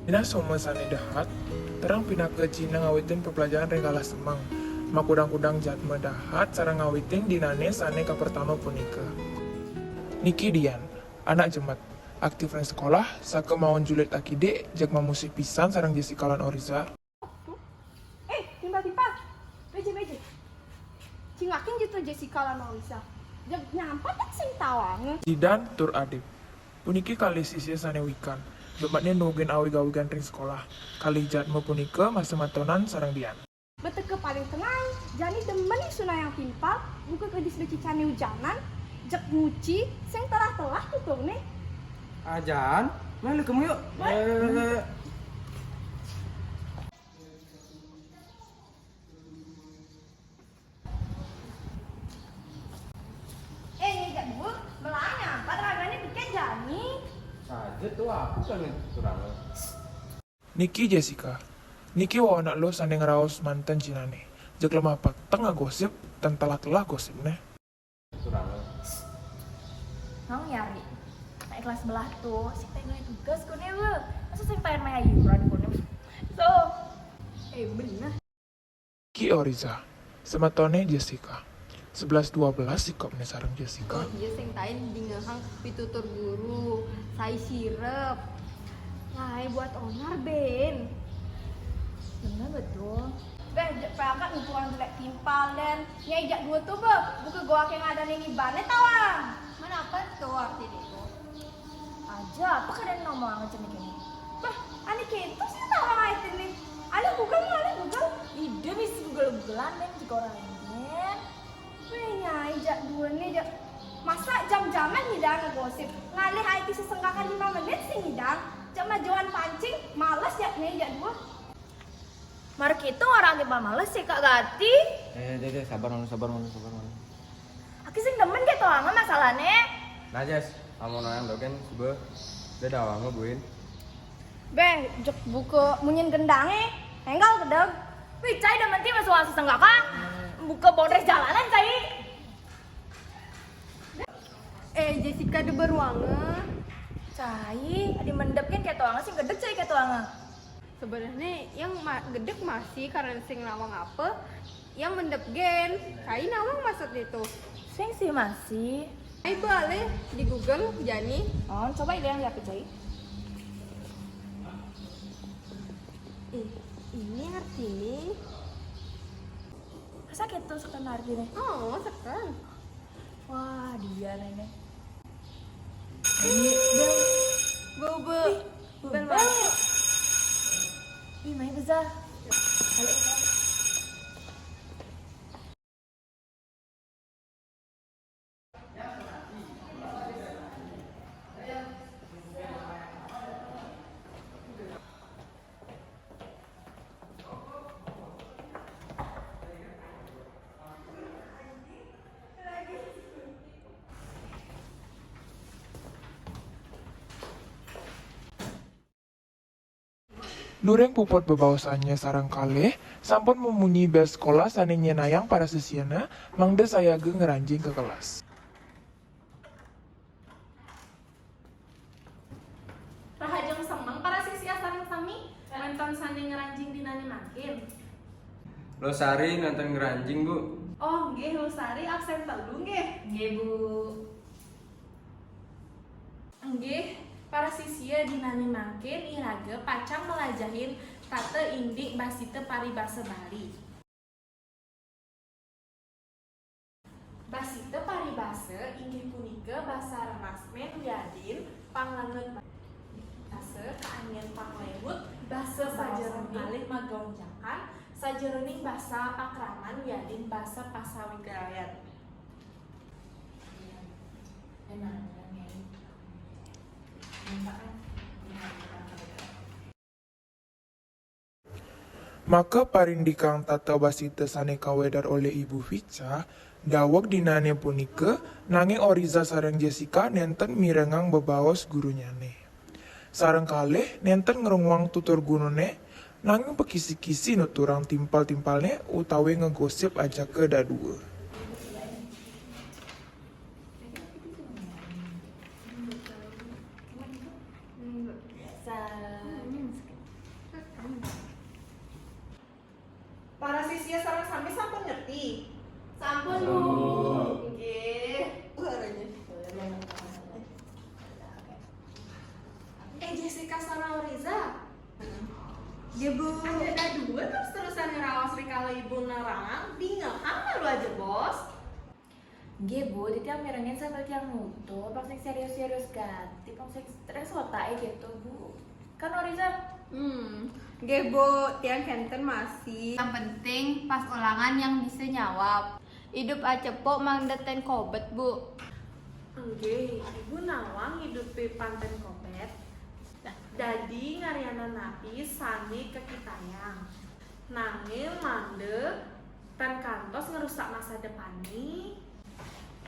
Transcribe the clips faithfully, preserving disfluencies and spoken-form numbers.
Dina soma sane dahat, terang pinaka cihna ngawitin pepelajaran ring galah semeng. Makudang-kudang jadma dahat sareng ngawitin dinane sane kapertama punika. Niki Dian, anak jemet, aktif ring sekolah, saka maon julid akidik, jeg mamusih pisan sareng Jessica lan Oriza. Eh, timpal-timpal. Beje, beje. Cingakin ja to Jessica lan Oriza. Jeg nyampat sing tawanga. Zidan tur Adib. Puniki kalih sisia sane wikan. Jemetne nuukin awig-awigan ring sekolah. Kalih jadma punika masemetonan sareng Dian. Beteka paling tenang, jani demen sunayang timpal, buka kedis becicane ujanan, jeg nguci, sing telah-telah tuturne. Ajan, meh lu kemu yuk. Meh. Eh. Eh, ngejak dua, melanya, empat ragane tiket jani. Saja tuh aku kan itu kurang. Niki Jessica. Niki wau anak luh sane ngraos manten jinane. Jeg lemah peteng ngagosip, tan telah-telah gosipne. Mau nyari. Anak kelas sebelah tuh, sing pengen tugas kone we. Masa sing pengen main iuran kone. So, eh bener. Ki Oriza, semetone Jessica. Sebelas dua belas sikapne sareng Jessica. Oh iya, sing tain dingehang pitutur guru, sai sirep. Nah, buat onar, Ben. Bener betul. Beh, jek peragat nuturang jelek timpal, den. Nyai jak dua tuh, beh. Buka goa ke ngadane ngibane tawang. Mana apa tuh arti itu? Aja, apa kadang ngomong aja nih kene? Bah, ane kento sing tawang ae tene. Ale Google, ale Google. Ide misi Google-Googlean, men, jika orang lain. Weh, nyai jak dua nih, jak. Masa jam-jaman nyidang ngegosip? Ngalih ae ti sesenggakan lima menit sih nyidang. Jak majuan pancing, males jak nih, jak dua. Mara kita orang timpal males sih, Kak Gati. Eh, deh, deh, sabar, Manu, sabar, Manu, sabar, Manu. Aki sing demen ke toanga masalahne. Nah, Jas, amun orang dogen, coba. Dia dawanga, buin. Beh, jek buka munyin gendange, enggal gedeg. Wih, cai demen ti masuang sesenggaka. Buka bondres jalanan, cai. Eh, Jessica de beruanga. Cai, adi mendep kan ke toanga, sing gedeg cai ke toanga. Sebenarnya yang ma-, gedeg masih karena sing nawang apa, yang mendep gen, cai nawang maksud itu. Sing sih masih. Ai balik di Google jani. Oh, coba lihat ya cai. Eh, ini artinya. Masa gitu sekarang artinya? Oh, sekarang. Wah, dia nenek. Ini bel. Bau, bau. Ih, bel bau. Masuk. Ih, main besar. Balik. Luring puput bebaosannya sareng kalih, sampun mamunyi bel sekolah sane nyenayang para sisiana mangda sayaga ngranjing ka kelas. Rahajeng semeng para sisia sareng sami, wenten sane ngranjing dinane mangkin? Losari nenten ngranjing, Bu. Oh, nggih, Losari absen telu nggih. Nggih, Bu. Inggih, para sisia, dinane mangkin iraga pacang malajahin tata indik basita paribasa Bali. Basita paribasa inggih punika basa rerasmen wiadin panglengut basa, kaanggén panglengut basa sajeroning kalih magonjakan sajeroning basa pakraman wiadin basa pasawigrayan. Maka parindikang tata basita sane kawedar olih Ibu Vica, daweg dinane punika, nanging Oriza sareng Jessica nenten mirengang bebaos gurunyane. Sareng kalih nenten ngrunguang tutur gurune, nanging pakisi-kisi nuturang timpal-timpalne utawi ngegosip ajaka dadua. Sa-, Para sisia sareng sami sampun ngerti? Sampun, Bu. Nggih. Eh, Jessica sareng Oriza. Nggih, Bu. Aja dadua terus-terusan ngraos rikala Ibu nerang, bingehang malu aja, Bos. Nggih, Bu, titiang mirengin sambil tiang nutur, pang sing serius-serius gati, pang sing stres otaké gitu, Bu. Kan, Oriza? Hmm, nggih, Bu, tiang kénten masih. Yang penting pas ulangan yang bisa nyawab. Idup acepok mangda ten kobet, Bu. Nggih, Ibu nawang idup panten kobet. Dadi ngarianan napi sané kakitayang. Nanging mangda tan kantos ngrusak masa depané.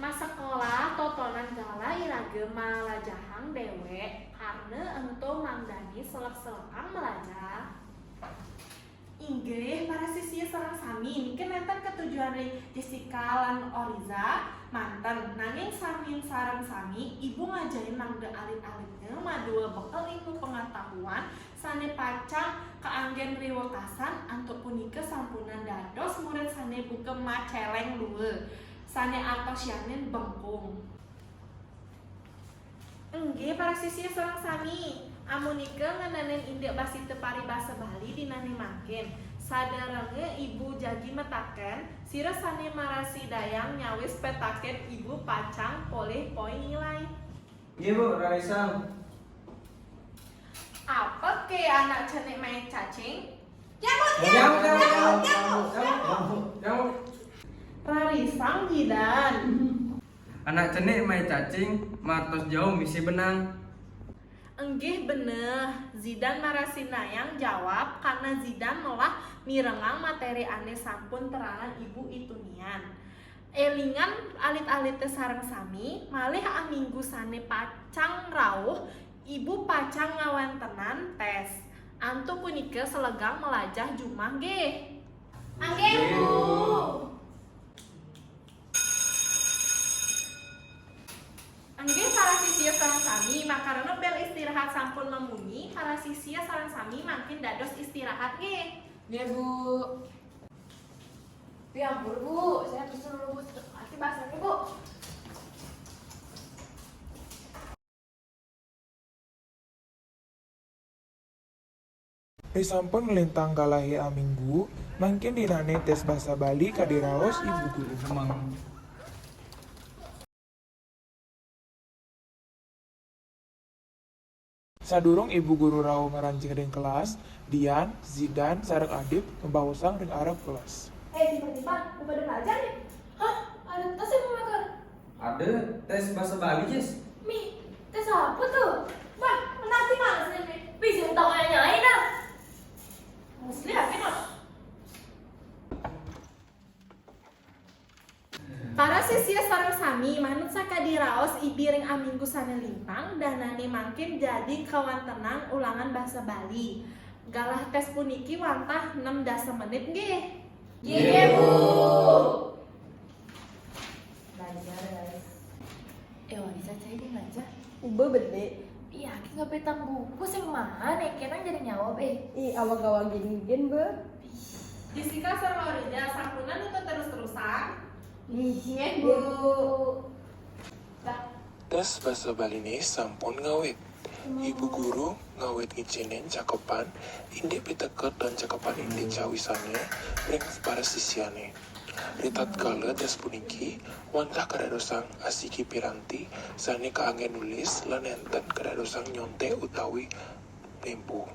Masekolah totonan galah iraga malajahang déwék karna ento mangdané selek-selekang malajah. Inggih, para sisia sareng sami, niki nénten katujuan ring Jessica lan Oriza manten, nanging sami sareng sami Ibu ngajahin mangda alit-alitnya madua bekel ilmu pengetahuan sané pacang kaanggén ri wekasan, antuk punika sampunang dados murid sané buka macéléng lua, sané artosnyané bengkung. Inggih, para sisia sareng sami, amunika ngenénin indik basita paribasa Bali dinané mangkin. Saderenge Ibu jagi mataken, sira sané marasidayang nyawis petaken Ibu pacang polih poin nilai. Nggih, Bu, rarisang. Apa ké anak cenik main cacing? Nyamuk, nyamuk, nyamuk, nyamuk, nyamuk, nyamuk, nyamuk. Rarisang, Zidan. Anak cenik main cacing, matos jauh misi benang. Inggih beneh, Zidan marasidayang jawab karna Zidan melah mirengang materi ané sampun terangan Ibu itunian. Élingan alit-alité sareng sami, malih aminggu sané pacang rauh, Ibu pacang ngawéntenan tés. Antuk punika selegang malajah jumah nggih. Nggih, Bu. Inggih, para sisia sareng sami, makarana bél istirahat sampun mamunyi, para sisia sareng sami mangkin dados istirahat nggih. Nggih, Bu. Ya ampun, Bu, saya disuruh Bu, nanti bahasanya, Bu. Ri sampun nglintang galahé aminggu, mangkin dinané tés basa Bali kadi raos Ibu Guru. Sadurung Ibu Guru rauh ngranjing ring kelas, Dian, Zidan, sareng Adit ngebaosang ring arep kelas. Eh, timpal-timpal, lu pada belajar nih? Hah? Ada tes yang mau makan? Ada tes bahasa Bali, Jess. Mi, tes apa tuh? Bah, nanti males nih, Mi. Bisa minta kayak nyai dah. Musli apa, Mas? Para sisia sareng sami, manut sakadi raos Ibi ring aminggu sané lintang, dinané mangkin jagi kawantenang ulangan basa Bali. Galah tés puniki wantah nem dasa menit nggih. Nggih, Bu. Belajar, guys. Eh, Wanita, saya ini belajar. Uba beli. Iya, aku nggak petang buku sing mana? Kenang jadi nyawa, be. Ih, awag-awagin gin, Be. Jessica sareng Oriza, sampunang nutur terus-terusan? Nggih, Bu. Dah. Tes basa Baliné sampun ngawit. Ibu Guru ngawit ngicénin cakepan indik piteket lan cakepan indik cawisané ring para sisiané. Ritatkala tes puniki, wantah kadadosang asiki piranti sané kaanggé nulis lan nénten kadadosang nyonték utawi nempo.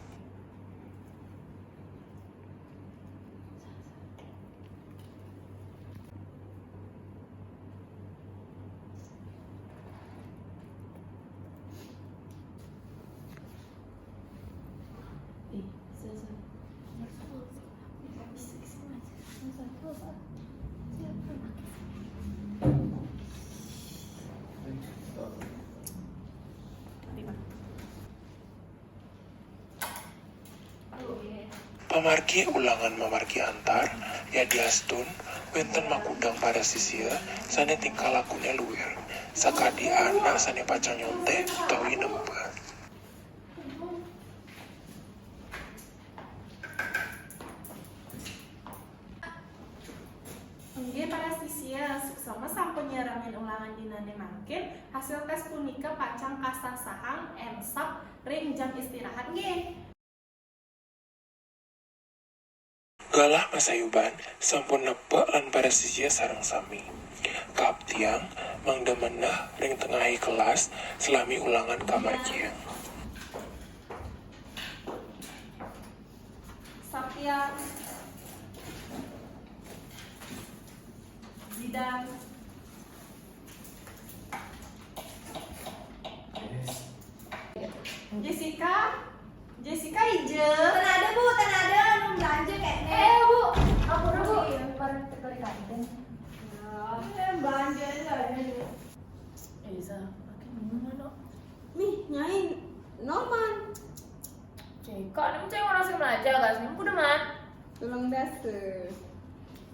Pamargi ulangan mamargi antar, yadiastun wénten makudang para sisia sané tingkah lakuné luir, sakadi anak sané pacang nyonték utawi nempa. Hasil tes punika pacang kasasahang ensap ring jam istirahat nggih. Galah masayuban, sampun nepek lan paras sisia sareng sami. Kaaptiang, mangda manah ring tengahé kelas, salami ulangan kamargiang. Saptia. Zidan. Jessica. Jessica ija. Ten ada, Bu, ten ada, anu belanja kayaknya. Eh, Bu, ampun, Bu. Iya, kemarin tekali kaden. Ya, belanja aja ada. Eh, Za, pakai minum mana? Nih, nyai Norman. Cekak, nem cai orang sing belajar, guys. Nem kudu, Man. Tolong dasa.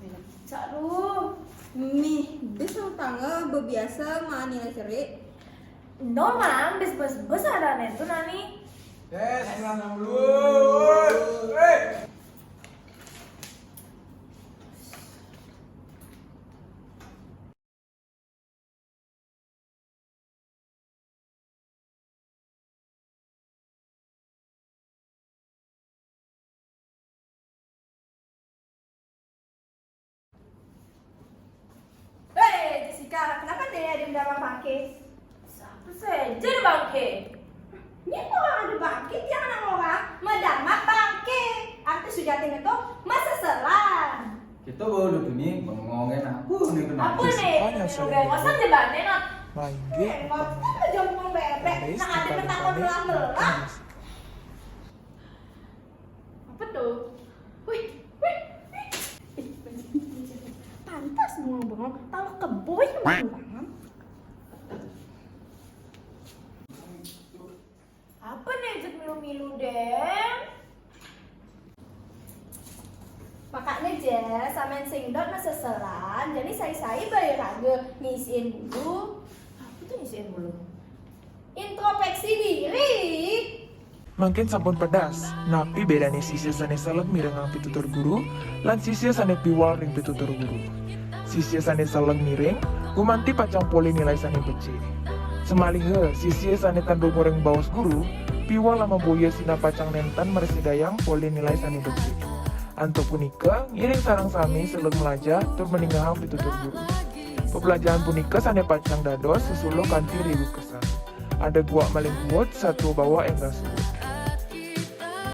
Bela kicak lu. Mih, bis tangga bebiasa maan nilai cerik. No, Man, bis, bis, bis ada nen tuh, Nani. Tes, sembilan enam dulu. Hei. Hei, Jessica, kenapa nih ada dalam bangke? Siapa saja ada bangke? Ini orang ada bangke, tiang anak orang, madamar bangke. Arti sujatinnya tuh maseselan. Kita bawa dulu nih, bengong enak. Apa nih kena? Apa nih? Masa jebané, Nat? Mainggih. Eh, ngomong aja ngomong bebek. Nah, ada ketakon melah-melah. Apa tuh? Wih, wih, wih. Ih, pantas bengong-bengong. Tahu keboy bengong. Apa nih cek milu-milu, Deng? Makanya ja, sampean sing dot maseselan, jadi sai-sai baé raga ngisiin bulu. Apa tuh ngisiin bulu? Introspeksi diri. Mangkin sampun pedas, napi bédané sisya sané seleg mirengang pitutur guru lan sisya sané piwal ring pitutur guru? Sisya sané seleg miring, gumanti pacang polih nilai sané becik. Samaliha, sisya sané tan dumuring baos guru, piwal lan maboya sinah pacang nénten mrasidayang polih nilai sané becik. Antuk punika, ngiring sareng sami seleg mlajah tur maningehang pitutur guru. Pepelajahan punika sané pacang dados sesuluh kanti riwukesan. Ada guak malih guut, satua bawak énggal suud.